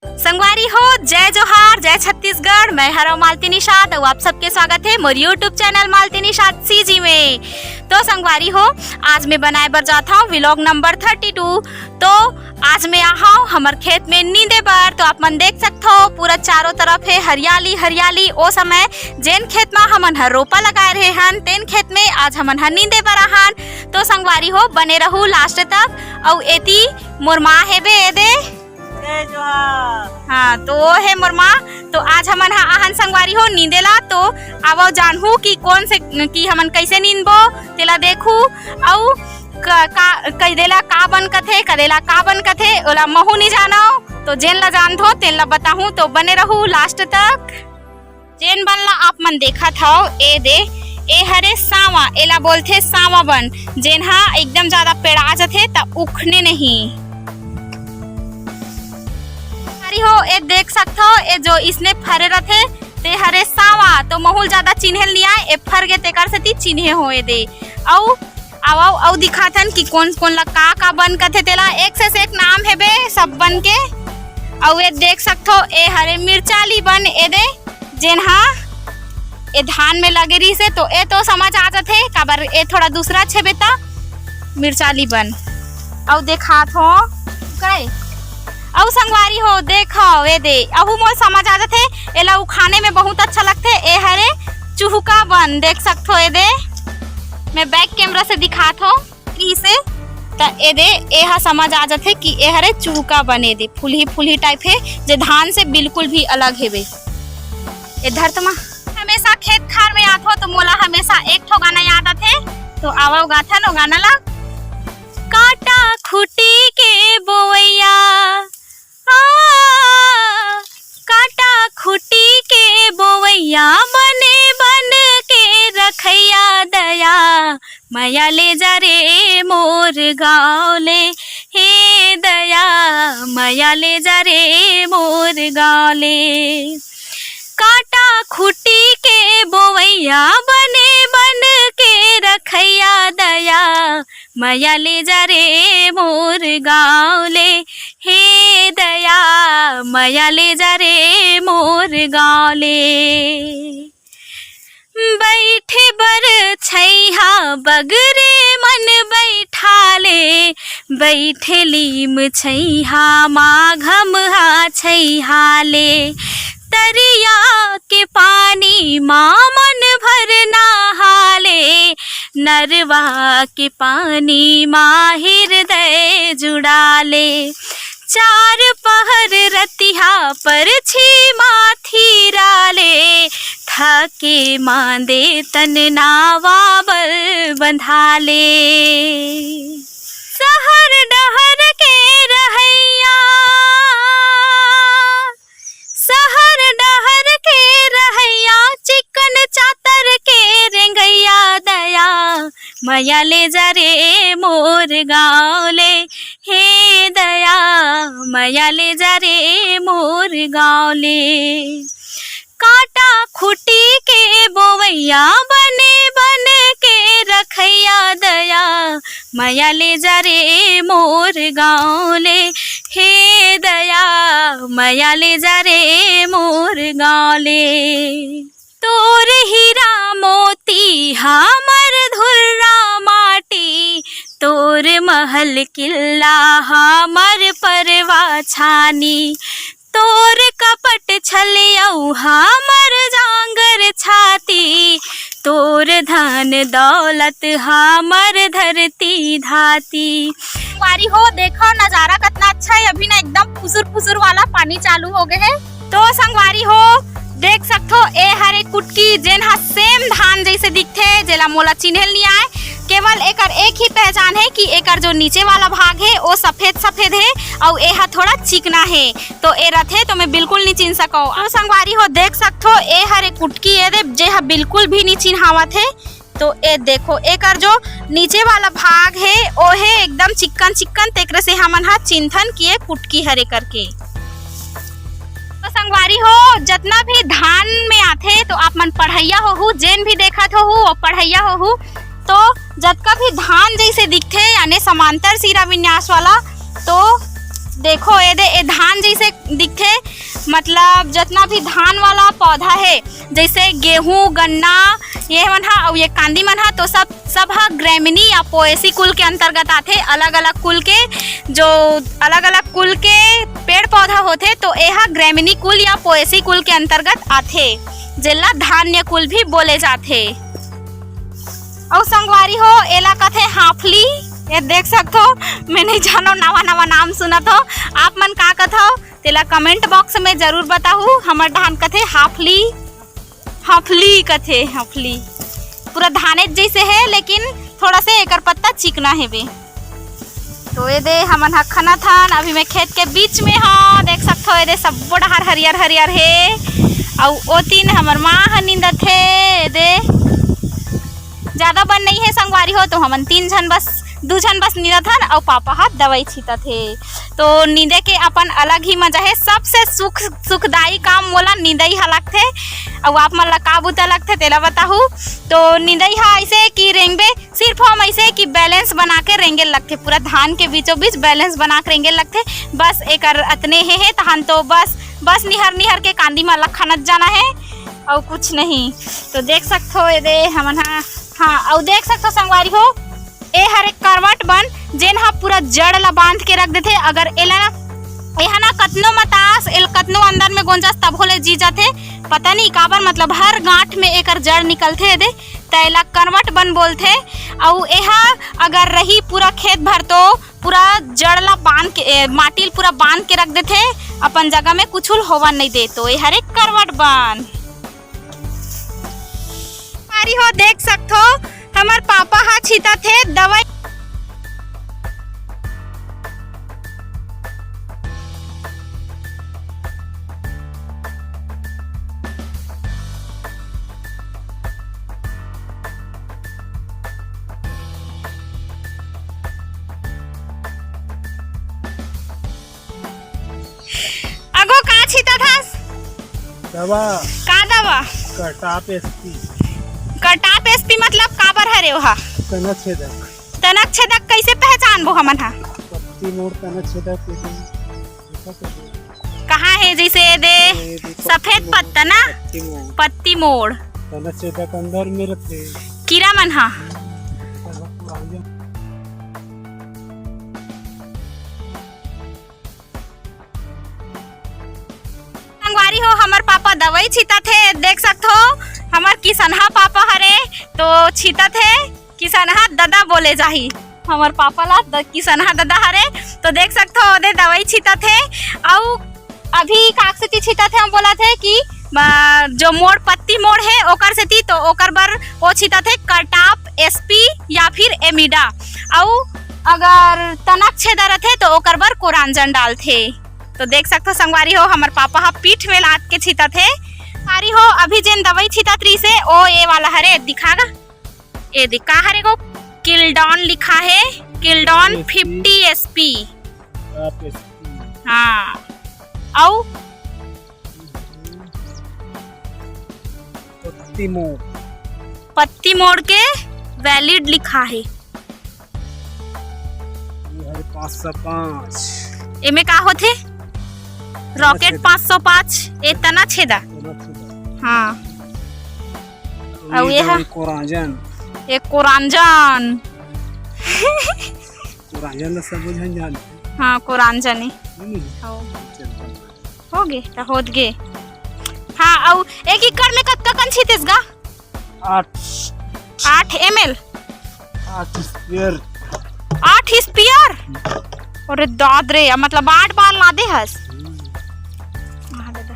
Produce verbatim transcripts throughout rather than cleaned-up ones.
संगवारी हो, जय जोहार, जय छत्तीसगढ़। मैं हरव मालती निषाद अउ आप सबके स्वागत हे मोर YouTube channel Malti Nishad CG में। तो संगवारी हो, आज मैं बनाए बर जात हव vlog number thirty two। तो आज मैं आहव हमर खेत में नींदे बर। तो आप मन देख सकथव, पूरा चारों तरफ हे हरियाली हरियाली। ओ समय जेन खेत मा हमन ह रोपा लगाए रहे हन, तेन खेत में आज हमन ह नींदे बर आहन। तो संगवारी हो, बने रहू last तक। अउ एती मोर माँ हेबे, ए दे। जय जोहार। हाँ, तो ओ हे मोर माँ। तो आज हमन ह आहन संगवारी हो नींदे ला। तो आवव जानहू कि कोन से, कि हमन कैसे नींदबो, तेला देखू। अउ क-, का, कदेला का बन कथे, कदेला का बन कथे, ओला महू नी जानव। तो जेन ला जानथो, तेन ला बताहूँ। तो बने रहू last तक। जेन बन ला आप मन देखत हव, ए दे, ए हरे सांवा, एला बोलथे सांवा बन, जेन हा एकदम ज्यादा पेड़ा जथे, त उखने नहीं। अरे हो, ए देख सकथव, ए जो इसने फरे रथे, ते हरे सांवा। तो महू ल ज्यादा चिन्हे ल नी आय, ए फर गे तेकर सेती चिन्हे हो ए दे। अउ आवव, अउ दिखाथन कि कोन कोन ला का का बन कथे तेला। एक से, से एक नाम हेबे सब बन के। अउ ए देख सकथव, ए हरे मिर्चाली बन, ए दे, जेन हा ए धान में लगे रहिसे, तो ए तो समझ आ जथे, काबर ए थोड़ा दूसरा छेबे त मिर्चाली बन। अउ देखात हो, काय? अउ संगवारी हो, देखव, ए दे, अहू मोर समझ आ जथे, एला उखाने में बहुत अच्छा लगथे। ए हरे चुहुका बन, देख सकथो, ए दे, मैं back camera से दिखात हो। रहिसे, त ए दे, ए हा समझ आ जथे कि ए हरे चुहुका बन, ए दे, फुलही फुलही type हे, जे धान से बिल्कुल भी अलग हेवे। ए धरत मा हमेशा खेत खार में आथो, तो मोला हमेशा एक ठो गाना याद आथे, तो आवव गाथन ओ गाना ला। कांटा खूंटी के बोवइया, आ, कांटा खूंटी के बोवइया, बने बन के रखइया दया, मया ले जा रे मोर गाँव ले, हे दया, मया ले जा रे मोर गाँव ले। कांटा खूंटी के बोवइया, बने बन के रखइया दया, मया ले जा रे मोर गाँव ले, हे दया, मया ले जा रे मोर गाँव ले। बइठे बर छइहां बगरे मन बइठा ले, बइठे लीम छइहां मा घमहा छइहा ले। तरिया के पानी मा मन भर नहा ले, नरवा के पानी मा हिरदय जुड़ा ले। चार पहर रतिहा परछी मा थिरा ले, थके मांदे तन नावा बल बंधा ले। सहर डहर के रहइया, सहर डहर के रहइया, चिक्कन चातर के रेंगइया दया, मया ले जा रे मोर गाँव ले, हे दया, मया ले जा रे मोर गाँव ले। कांटा खूंटी के बोवइया, बने बन के रखइया दया, मया ले जा रे मोर गाँव ले, हे दया, मया ले जा रे मोर गाँव ले। तोर हीरा मोती हमर धुर्रा माटी, तोर महल किल्ला हमर परवा छानी, तोर कपट छल अउ हमर जांगर छाती, तोर धन दौलत हमर धरती धाती। संगवारी हो, देखो नजारा कितना अच्छा है। अभी ना एकदम फुसुर फुसुर वाला पानी चालू हो गए है। तो संगवारी हो, देख सकथो, ए हरे कुटकी, जेन हा same धान जैसे दिखथे, जेला मोला चिन्हे ल नी आए। केवल एकर एक ही पहचान है कि एकर जो नीचे वाला भाग है, वो सफेद सफेद है, अउ ए हा थोड़ा चिकना है। तो ए रथे तो मैं बिल्कुल नी चिन्ह सकव। अउ संगवारी हो, देख सकथो, ए हरे कुटकी, ए दे, जे हा बिल्कुल भी नी चिन्हावत है। तो ए देखो, एकर जो नीचे वाला भाग हे, ओहे एकदम चिक्कन चिक्कन, तेकरे से हमन हा चिंथन कि ए कुटकी हरे करके। तो संगवारी हो, जतना भी धान में आथे, तो आप मन पढ़इया होहू, जेन भी देखत होहू, वो पढ़इया होहू। तो जतका भी धान जैसे दिखथे, यानी समांतर सिरा विन्यास वाला, तो देखो, ये दे, ये धान जैसे दिखथे, मतलब जितना भी धान वाला पौधा है, जैसे गेहूं, गन्ना, ये मन हा, अउ ये कांदी मन हा, तो सब, सब हा ग्रेमिनी या पोएसी कुल के अंतर्गत आथे। अलग-अलग कुल के, जो अलग-अलग कुल के पेड़ पौधा होथे, तो ये हा ग्रेमिनी कुल या पोएसी कुल के अंतर्गत आथे, जेला धान्य कुल भी बोले जाथे। अउ संगवारी हो, एला कथे हाफली। ये देख सकथो, मैं नहीं जानो, नवा नवा नाम सुनत हो। आप मन का कथो, तेला comment box में जरूर बताहू। हमर डहान कथे हाफली, हाफली कथे, हाफली। पूरा धानेच जैसे है, लेकिन थोड़ा से एकर पत्ता चिकना हेबे। तो ये दे, हमन ह खनत हन, अभी मैं खेत के बीच में हव। देख सकथो, ये दे सब्बो डहार हरियर हरियर हे, अउ ओतिन हमर माँ ह निंदत हे। ये दे, ज्यादा बन नहीं है संगवारी हो, तो हमन तीन झन बस, दू झन बस निंदत हन, अउ पापा ह दवाई छीतत हे। तो निंदे के अपन अलग ही मजा है। सबसे सुख, सुखदाई काम मोला निंदई ह लगथे। अउ आप मन ला का बुता लगथे, तेला बताहू। तो निंदई ह ऐसे कि रेंगबे, सिर्फ हम ऐसे कि balance बना के रेंगे लगथे, पूरा धान के बीचों बीच balance बना के रेंगे लगथे। बस एकर अतने हे, हे तहन तो बस, बस निहर निहर के कांदी म लखनत जाना है, अउ कुछ नहीं। तो देख सकथो, ये दे हमन हा, हाँ, अउ देख सकथो संगवारी हो, ए हर एक करवट बन, जेन ह पूरा जड़ ला बांध के रख देथे। अगर एला ना, एहा ना कतनो मतास, एल कतनो अंदर में गोंजास, तभो ले जी जाथे। पता नहीं काबर, मतलब हर गांठ में एकर जड़ निकलथे, एदे त एला करवट बन बोलथे। अउ एहा अगर रही पूरा खेत भर, तो पूरा जड़ ला बांध के, ए, माटी ल पूरा बांध के रख देथे, अपन जगह में कुछुल होवन नहीं दे, तो ए हरे करवट बन। संगवारी हो, देख सकथो, हमर पापा हा छीतत हे दवाई। अगो, का छीतत हस? दवा। का दवा? कटाप एसपी। कटाप एसपी मतलब काबर हरे ओहा? तनक छेदक। तनक छेदक कैसे पहचानबो हमन हा? पत्ती मोड़ तनक छेदक, ये तो देखा तो। कहाँ है जैसे ये दे? ये दे सफेद पत्ती मोड़, पत्ता ना? पत्ती मोड़। पत्ती मोड़। तनक छेदक अंदर में रथे। कीरा मन हा। संगवारी हो, हमर पापा दवाई छीतत हे, देख सकथो, हमर किसनहा पापा हरे, तो छीतत हे, किसनहा ददा बोले जाही हमर पापा ला, द-, किसनहा ददा हरे, तो देख सकथो, ओदे दवाई छीतत हे। अउ अभी काक सेती छीतत हे, हम बोलत हे कि, अ, जो मोड़, पत्ती मोड़ हे, ओकर सेती, तो ओकर बर ओ छीतत हे कटाप एसपी या फिर एमिडा। अउ अगर तनक छेदा रथे, तो ओकर बर कोरांजन डालथे। तो देख सकथो संगवारी हो, हमर पापा ह पीठ में लाद के छीतत हे। संगवारी हो, अभी जेन दवाई छीतत रहिसे, ओ ए वाला हरे, दिखा गा। ए दे, का हरे गो? किल्डॉन लिखा हे, किल्डॉन एसपी। Fifty SP. आप एसपी। हाँ। अउ? पत्ती मोड़। पत्ती मोड़ के वैलिड लिखा हे। ये हरे पाँच सौ पाँच। एमे का होथे? रॉकेट पाँच सौ पाँच, ए तना छेदा। तना छेदा। हाँ। अउ ये ये हा? कोरांजन। ये कोरांजन। कोरांजन ला सब झन जानथे। हाँ, कोरांजन हे। नहीं, नहीं। हाँ। चल, चल, चल। हो गे, त होत गे। हाँ, अउ एक एकड़ में कतका कन छीतेस गा? आठ। आठ एमएल? आठ स्पेयर। आठ स्पेयर? अरे दाद रे, मतलब आठ बार लादे हस? हम्म। हाँ, दादा।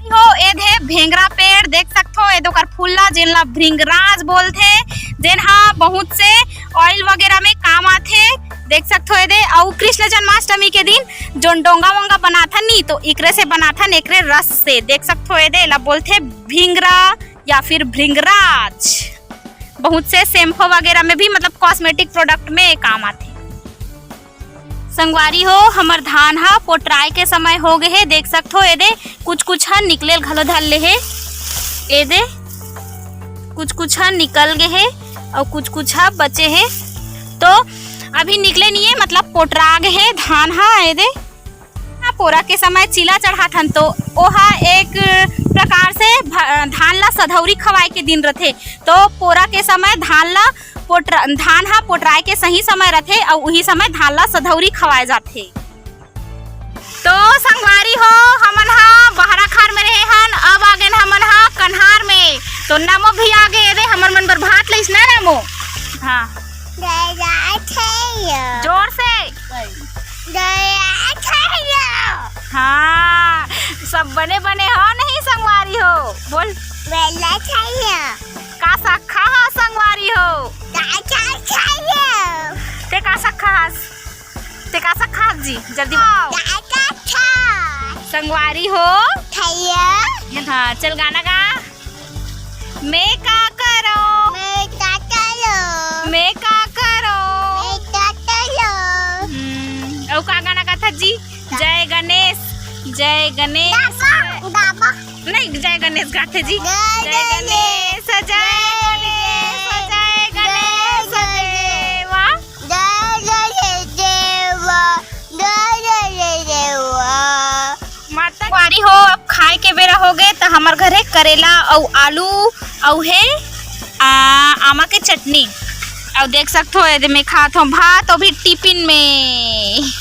हो, ए दे भेंगरा पेड़ देख सकथो, ए दे ओकर फूल ला, जेन ला भृंगराज बोलथे, जेन हा बहुत से ऑयल वगैरह में काम आथे। देख सकथो, ए दे, अउ कृष्ण जन्माष्टमी के दिन जोन डोंगा वोंगा बनाथन नी, तो एकरे से बनाथन, एकरे रस से। देख सकथो, ए दे, एला बोलथे भिंगरा या फिर भृंगराज। बहुत से शैम्पू वगैरह में भी, मतलब कॉस्मेटिक प्रोडक्ट में ये काम आथे। संगवारी हो, हमर धान ह पोटराए के समय हो गए हे। देख सकथो, ए दे कुछ कुछ ह निकले घलो धर ले हे। ए दे कुछ कुछ ह निकल गए हे अउ कुछ कुछ ह बचे हे। तो अभी निकले नहीं है, मतलब पोटरा गए हे धान ह। ए दे पोरा के समय चीला चढ़ाथन, तो ओहा एक प्रकार से भ-, धान ला सधौरी खवाए के दिन रथे। तो पोरा के समय धान ला पोटर-, धान हा पोटराए के सही समय रथे, अउ उही समय धान ला सधौरी खवाए जाथे। तो संगवारी हो, हमन हा बहरा खार में रहे हन, अब आ गेन हमन हा कन्हार में। तो नमो भी आ गे रे, हमर मन बर भात लइस ना नमो। हाँ, दया छैया। जोर से। दया छैया। हाँ, सब बने बने हो नहीं संगवारी हो? बोल। बेला छैया। का साग खा हो संगवारी हो? का साग खाए? ते का साग खास? ते का साग खास जी? जल्दी बताओ। का साग खा? संगवारी हो? खैया। हाँ, चल गाना गा। मैं का करो? मैं का करो? मैं का करो? मैं का करो? हम्म, अउ का गाना गाथा जी? जय गणेश, जय गणेश। गाबा, गाबा। नहीं, जय गणेश गाथे जी। जय जय गणेश, जय गणेश, जय गणेश, जय देवा। जय गणेश देवा, जय गणेश देवा। माता कुंवारी हो, अब खाए के बेरा हो गे, त हमर घरे करेला अउ आलू अउ हे, आ, आमा के चटनी। अउ देख सकथो, एदे में खात हो भात, अउ भी टिफिन में।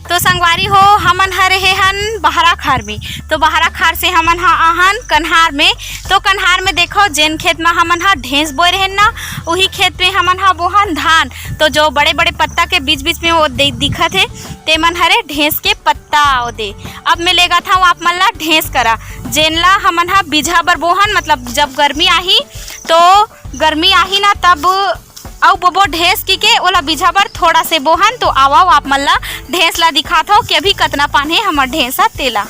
तो संगवारी हो, हमन ह रहे हन बहरा खार में, तो बहरा खार से हमन ह आहन कन्हार में। तो कन्हार में देखो, जेन खेत में हमन ह ढेंस बोए रहेन ना, उही खेत में हमन ह बोहन धान। तो जो बड़े-बड़े पत्ता के बीच-बीच में वो दे-, दिखत हे, ते मन हरे ढेंस के पत्ता ओदे। अब मैं लेगत हव आप मन ला ढेंस करा, जेन ला हमन ह बीजहा बर बोहन, मतलब जब गर्मी आही, तो गर्मी आही ना, तब अउ बोबो ढेंस की के ओला बीजहा बर थोड़ा से बोहन। तो आवव, आप मन ला ढेंस ला दिखात हव कि अभी कतना पान हे हमर ढेंस ह तेला।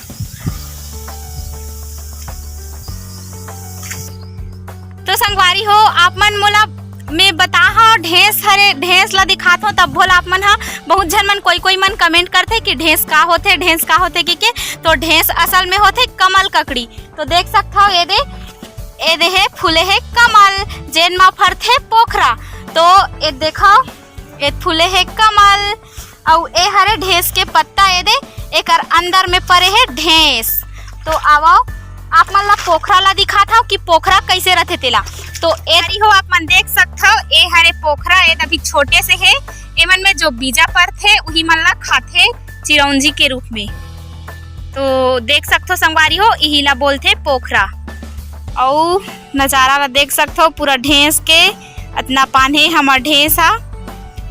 तो संगवारी हो, आप मन मोला में बता हव, ढेंस हरे, ढेंस ला दिखात हव, तब भोला आप मन ह, बहुत झन मन, कोई कोई मन कमेंट करथे कि ढेंस का होथे, ढेंस का होथे कि के। तो ढेंस असल में होथे कमल ककड़ी। तो देख सकथव, ये दे, ए दे हे फूले हे कमल, जेन म फरथे पोखरा। तो ए देखव, ए फूले हे कमल, अउ ए हरे ढेंस के पत्ता, ए दे, एकर अंदर में परे हे ढेंस। तो आवव, आप मन ला पोखरा ला दिखात हव कि पोखरा कइसे रथे तेला। तो ए हरी हो, आप मन देख सकथव, ए हरे पोखरा, ए अभी छोटे से हे, एमन में जो बीजा परथे, उही मन ला खाथे चिरौंजी के रूप में। तो देख सकथो संगवारी हो, इही ला बोलथे पोखरा। अउ नजारा ला देख सकथो, पूरा ढेंस के अतना पान हे हमर ढेंस हा।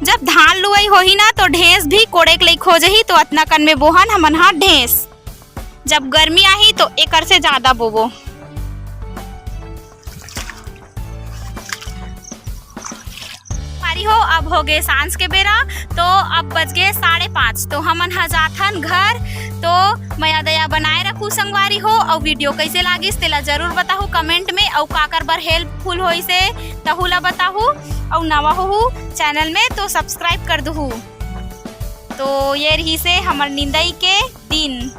जब धान लुवई होही ना, तो ढेंस भी कोड़े के लइक हो जही, तो अतना कन में बोहन हमन हा ढेंस। जब गर्मी आही, तो एकर से ज्यादा बोबो। संगवारी हो, अब हो गे सांझ के बेरा, तो अब बज गे साढ़े पाँच। तो हमन ह जाथन घर। तो मया दया बनाए रखू संगवारी हो, अउ वीडियो कइसे लागिस तेला जरूर बताहू कमेंट में, अउ काकर बर हेल्पफुल होइसे तहू ला बताहू, अउ नवा होहू चैनल में तो सब्सक्राइब कर दुहू। तो ये रहिसे हमर निंदई के दिन।